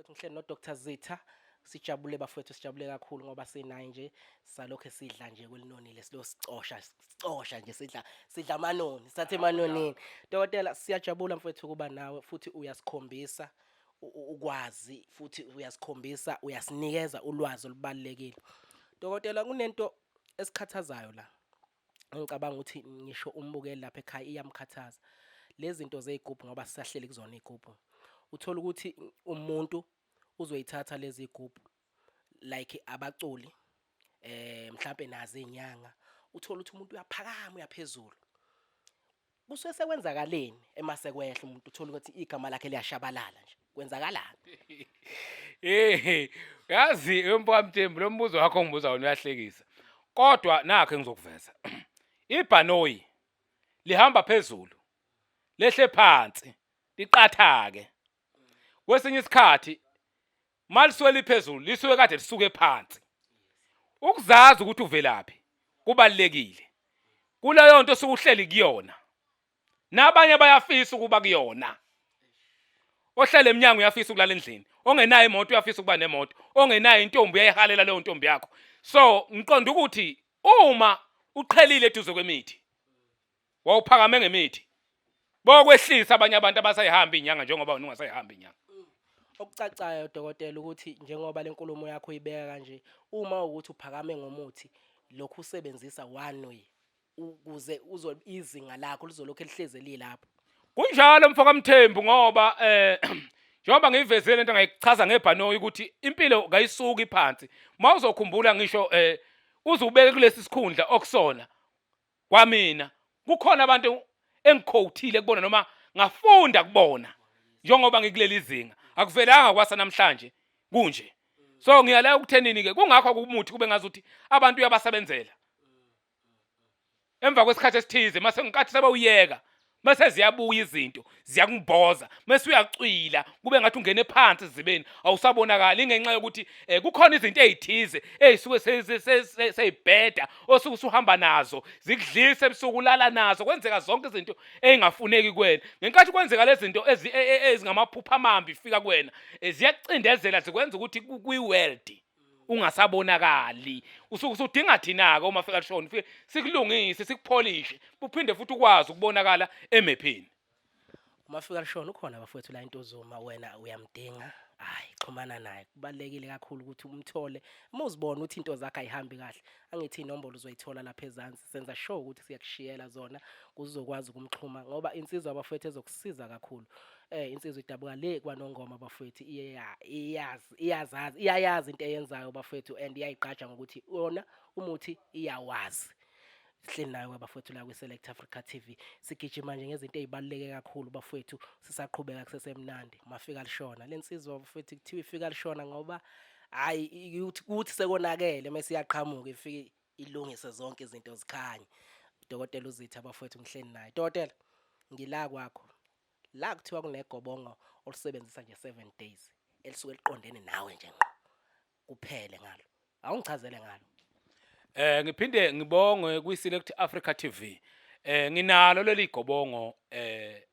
Bafethu, ngihleli no-Dr Zitha. Sijabule bafethu, sijabule kakhulu ngoba sinaye nje. Salokho sidla nje kwelinonile, silo sicosha sicosha nje, sidla amanoni, sithathe emanonini. Dokotela, siyajabula mfethu ukuba nawe futhi. Uyasikhombisa ukwazi futhi uyasikhombisa, uyasinikeza ulwazi olubalulekile. Dokotela, kunento esikhathazayo la, ngicabanga ukuthi ngisho umbukeli lapha ekhaya iyamkhathaza lezi zinto zey'gubhu, ngoba sisahleli kuzona iy'gubhu. Uthola ukuthi umuntu uzoyithatha lezi gubhu, like abaculi, mhlambe nazo izinyanga, uthola ukuthi umuntu uyaphakama, uyaphezulu, kusuke sekwenzakaleni emase kwehla umuntu, uthola ukuthi igama lakhe liyashabalala nje. Kwenzakalani? Eh, yazi mfokaMthembu, lo mbuzo wakho ngibuza wona uyahlekisa. Kodwa nakho engizokuveza. Ibhanoyi lihamba phezulu, lehle phansi, liqathake. Kwesinye isikhathi malisuke liphezulu, lisuke kade lisuke phansi. Ukuzazi ukuthi uvelaphi kubalulekile. Kuleyo nto osuke uhleli kuyona, nabanye bayafisa ukuba kuyona. Ohlele eminyango uyafisa ukulala endlini, ongenayo imoto uyafisa ukuba nemoto, ongenayo intombi uyayihalela leyo ntombi yakho. So ngiqonda ukuthi uma uqhelile eduze kwemithi, wawuphakame ngemithi, bokwehlisa abanye abantu abasayihamba inyanga njengoba wena ungasayihamba inyanga. Okucacayo dokotela, ukuthi njengoba lenkulumo yakho uyibeka kanje, uma ukuthi uphakame ngomuthi lokhu usebenzisa one way ukuze uzo izinga lakho lizolokhu elihleze lilapho. Kunjalo mfokaMthembu, ngoba njengoba ngiyivezile lento, ngayichaza ngebhanoyi ukuthi impilo kayisuki phansi. Mawuzokhumbula ngisho uze ubeke kulesi sikhundla okusona kwamina, kukhona abantu engiquotile kubona noma ngafunda kubona njengoba ngikuleli zinga. Akuvelanga kwasa namhlanje kunje. So ngiyala ukuthenini ke, kungakho kumuthi kube ngazuthi abantu uyabasebenzela emva kwesikhathi esithize, mase ngenkathi sebewuyeka, bese ziyabuya izinto, ziyakumboza, mase uyacwila, kube ngathi ungene phansi ezibeni, awusabonakali, ingenxa yokuthi kukhona izinto ezithize ezisuke seyibheda osuke usuhamba nazo, zikudlisa ebusuku, ulala nazo, kwenzeka zonke izinto ezingafuneki kuwena. Ngenkathi kwenzeka lezi zinto ezingamaphupha amambi fika kuwena, ziyakucindezela, zikwenza ukuthi kwi-world ungasabonakali. Usuke usudinga thina-ke uma fika lishona, ufike sikulungise, sikupholishe, uphinde futhi ukwazi ukubonakala emephini. Umafika lishona ukhona bafowethu la eNtuzuma. Wena uyamdinga, hayi, xhumana naye. Kubalulekile kakhulu ukuthi umthole uma uzibona ukuthi into zakhe ayihambi kahle. Angithi inombolo uzoyithola lapha ezansi, senza sure ukuthi siyakushiyela zona ukuze uzokwazi ukumxhuma, ngoba insizwa bafowethu ezokusiza kakhulu. Insizwa idabuka le kwaNongoma bafowethu, iyazi, iyazazi, iyayazi into eyenzayo bafowethu, and iyayigqaja ngokuthi wona umuthi iyawazi. Sihleli nayo bafowethu la kwi-Select Africa TV, sigijima nje ngezinto ey'baluleke kakhulu bafowethu. Sisaqhubeka kusesemnandi. Mafika lishona le nsizwa bafowethu, kuthiwa ifika lishona ngoba hhayi kuthi sekonakele mese iyaqhamuka, ifike ilungise zonke izinto zikhanye. Udokotela uZitha bafowethu, ngihleli naye. Dokotela, ngila kwakho la, kuthiwa kunegobongo olisebenzisa nje 7 days, elisuke liqondene nawe nje ngqo, kuphele ngalo. Awungichazele ngalo. Ngiphinde ngibonge kwi-Select Africa TV. Nginalo leli gobongo,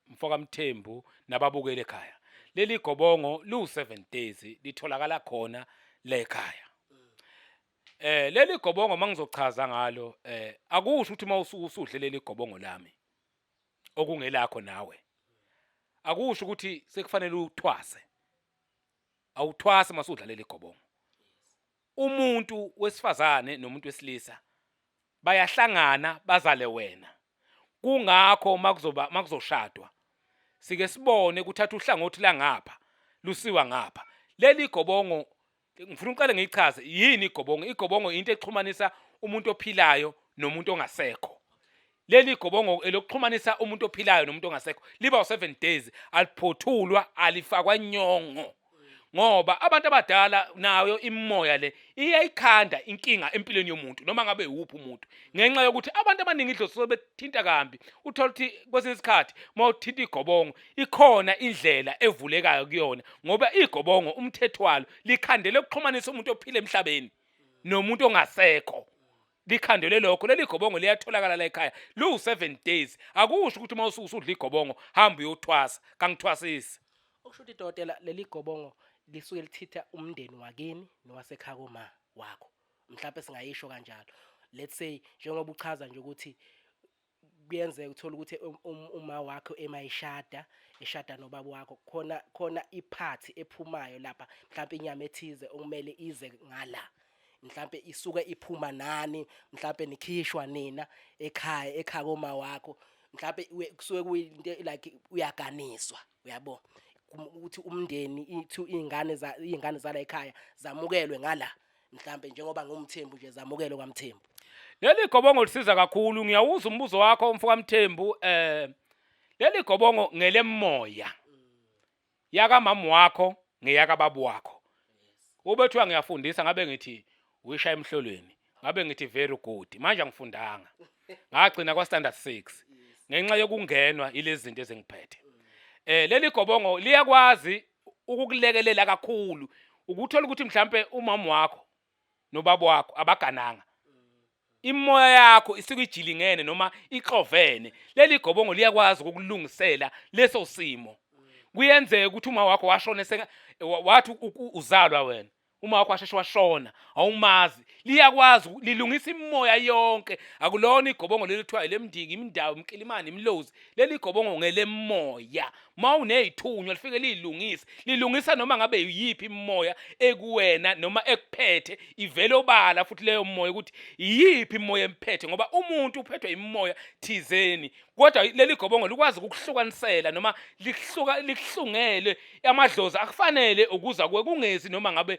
mfoka Mthembu nababukeli ekhaya. Leli gobongo lu 7 days, litholakala khona le ekhaya. Leli gobongo, mangizochaza ngalo, akusho ukuthi mawusuke usudle leli gobongo lami okungelakho nawe, akusho ukuthi sekufanele uthwase. Awuthwase masudla leli gobongo. Umuntu wesifazane nomuntu wesilisa bayahlangana bazale wena. Kungakho makuzoba makuzoshadwa sike sibone kuthatha uhlangothi la ngapha, lusiwa ngapha. Leli gobongo, ngifuna uqale ngiyichaze yini igobongo. Igobongo into exhumanisa umuntu ophilayo nomuntu ongasekho. Leli gobongo elokuxhumanisa umuntu ophilayo nomuntu ongasekho, liba u7 days, aliphothulwa, alifakwa nyongo, ngoba abantu abadala nayo imimoya le iyayikhanda inkinga empilweni yomuntu noma ngabe uphi umuntu, ngenxa yokuthi abantu abaningi idlozi sebethinta kambi. Uthola ukuthi kwesinye isikhathi uma uthinta igobongo, ikhona indlela evulekayo kuyona, ngoba igobongo umthetho walo likhandele ukuxhumanisa umuntu ophila emhlabeni nomuntu ongasekho, likhandelwe lokho. Leli gobongo liyatholakala la ekhaya, lu-7 days. Akusho ukuthi uma usuke usudla igobongo hamba uyothwasa. Kangithwasisi. Okusho ukuthi dokotela, leli gobongo Lisuke lithitha umndeni wakini nowasekhaya koma wakho, mhlawumbe singayisho kanjalo. Let's say njengoba uchaza nje ukuthi kuyenzeka uthola ukuthi uma wakho emayishada, eshada nobaba wakho, khona khona iphathi ephumayo lapha, mhlawumbe inyama ethize okumele ize ngala, mhlambe isuke iphuma nani, mhlambe nikhishwa nina ekhaya, ekhaya koma wakho, mhlambe kusuke kuyinto like uyaganiswa, uyabo, ukuthi umndeni ithu izingane za izingane zala ekhaya zamukelwe ngala, mhlambe njengoba ngumthembu nje zamukelwe kwaMthembu. Leli gobongo lisiza kakhulu. Ngiyawuza umbuzo wakho, mfoka Mthembu. Leli gobongo ngelemoya yakamama wakho ngeyakababa wakho. Ubethiwa ngiyafundisa, ngabe ngithi uyishaya emhlolweni, ngabe ngithi very good. Manje angifundanga, ngagcina kwa standard 6 ngenxa yokungenwa ilezi zinto ezingiphethe. Leli gobongo liyakwazi ukukulekelela kakhulu ukuthola ukuthi mhlambe umama wakho nobaba wakho abagananga, imoya yakho isuke ijilingene noma ixovene. Leli gobongo liyakwazi ukukulungisela leso simo. Kuyenzeka ukuthi uma wakho washona, wathi uzalwa wena, uma wakho washeshe washona, awumazi, liyakwazi lilungisa imoya yonke. Akulona igobongo leli kuthiwa elemndiki, imindawo, imkilimane, imlozi. Leli gobongo ngelemoya. Ma uney'thunywa lifike liyilungise, lilungisa noma ngabe yiyiphi imoya ekuwena noma ekuphethe, ivele obala futhi leyo moya ukuthi iyiphi imoya emphethe, ngoba umuntu uphethwe imoya thizeni, kodwa leli gobongo likwazi ukukuhlukanisela noma likuhluka likuhlungele amadlozi akufanele ukuza kuwe, kungezi noma ngabe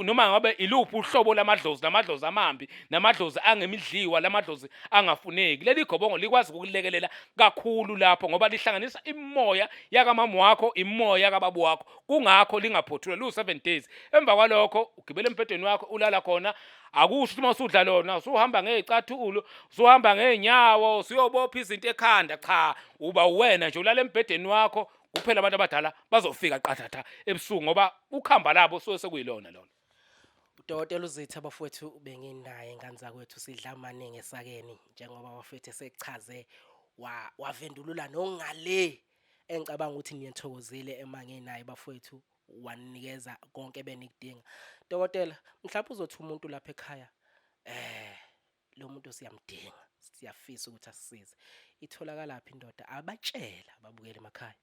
noma ngabe iluphi uhlobo lamadlozi, namadlozi amambi, namadlozi angemidliwa, lamadlozi angafuneki. Leli gobongo likwazi ukukulekelela kakhulu lapho ngoba lihlanganisa imoya yakamama wakho, imoya yakababa wakho. Kungakho lingaphothulwa, liwu-7 days. Emva kwalokho ugibele embhedeni wakho, ulala khona. Akusho ukuthi uma usudla lona usuhamba ngey'cathulo, usuhamba ngey'nyawo, usuyobopha izinto ekhanda. Cha, uba uwena nje, ulala embhedeni wakho kuphela. Abantu abadala bazofika qathatha ebusuku ngoba ukhamba labo suke sekuyilona lona. Udokotela uZitha, bafowethu, benginaye ngane zakwethu, sidla amaningi esakeni njengoba bafowethu esechaze wavendulula nongale. Engicabanga ukuthi niyethokozile ema nginaye bafowethu, wanikeza konke ebenikudinga. Dokotela, mhlawumbe uzothi umuntu lapha ekhaya, lo muntu siyamdinga, siyafisa ukuthi asisize, itholakala phi indoda? Abatshela ababukeli emakhaya.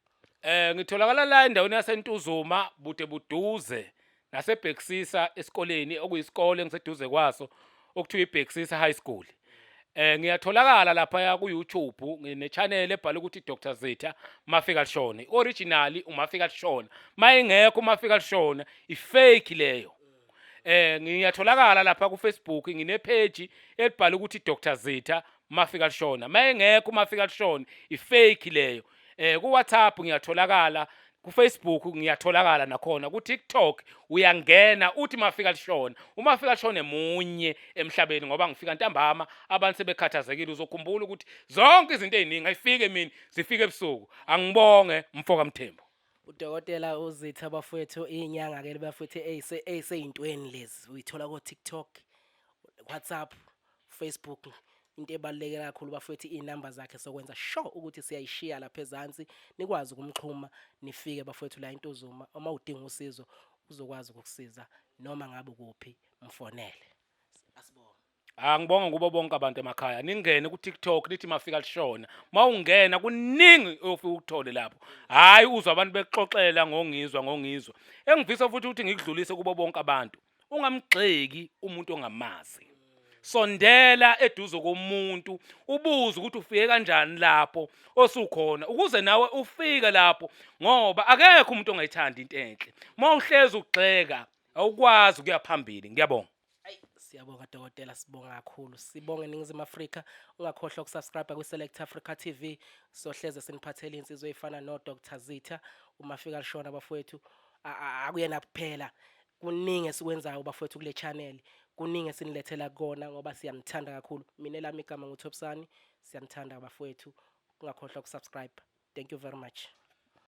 Ngitholakala la endaweni yaseNtuzuma, bude buduze naseBhekisisa esikoleni, okuyisikole engiseduze kwaso okuthiwa iBhekisisa High School. Ngiyatholakala lapha ku YouTube, ngine channel ebhala ukuthi Dr Zitha Mafika Lishone. Originally uMafika Lishona. Mayingekho uMafika Lishona, ifake leyo. Ngiyatholakala lapha ku Facebook, ngine page elibhala ukuthi Dr Zitha Mafika Lishona. Mayingekho uMafika Lishona, ifake leyo. Ku WhatsApp ngiyatholakala, ku Facebook ngiyatholakala, nakhona ku TikTok uyangena uthi Mafika Lishona. Umafika Lishona munye emhlabeni ngoba ngifika ntambama abantu sebekhathazekile. Uzokhumbula ukuthi zonke izinto eziningi ayifike emini, zifike ebusuku. Angibonge, mfoka Mthembu. Udokotela uZitha bafowethu, inyanga ke bafowethu eyiseyintweni lezi uyithola ko TikTok, WhatsApp, Facebook. Into ebaluleke kakhulu bafowethu, iy'namba zakhe sokwenza sure ukuthi siyayishiya lapha ezansi, nikwazi ukumxhuma, nifike bafowethu la eNtuzuma. Uma udinga usizo uzokwazi ukukusiza noma ngabe ukuphi, mfonele. Asibonge. Angibonge kubo bonke abantu emakhaya. Ningene ku TikTok nithi Mafika Lishona. Mawungena kuningi oyofika ukuthole lapho. Hayi, uzwa abantu bexoxela ngongizwa ngongizwa. Engifisa futhi ukuthi ngikudlulise kubo bonke abantu. Ungamgxeki umuntu ongamazi. Sondela eduze komuntu, ubuze ukuthi ufike kanjani lapho osukhona ukuze nawe ufike lapho, ngoba akekho umuntu ongayithandi into enhle. Mawuhlezi ugxeka awukwazi ukuya phambili. Ngiyabonga. Ayi, siyabonga dokotela, sibonga kakhulu. Sibonge Ningizimu Afrika. Ungakhohlwa ukusubscribe kwi-Select Africa TV. Sohleze siniphathele insizwa ey'fana no-Dr Zitha, uMafika Lishona bafowethu. Akuyena kuphela. Kuningi esikwenzayo bafowethu kule channel. Kuningi esinilethela kona ngoba siyanithanda kakhulu. Mina elami igama nguThobisani. Siyanithanda bafowethu. Ungakhohlwa ukusubscribe. Thank you very much.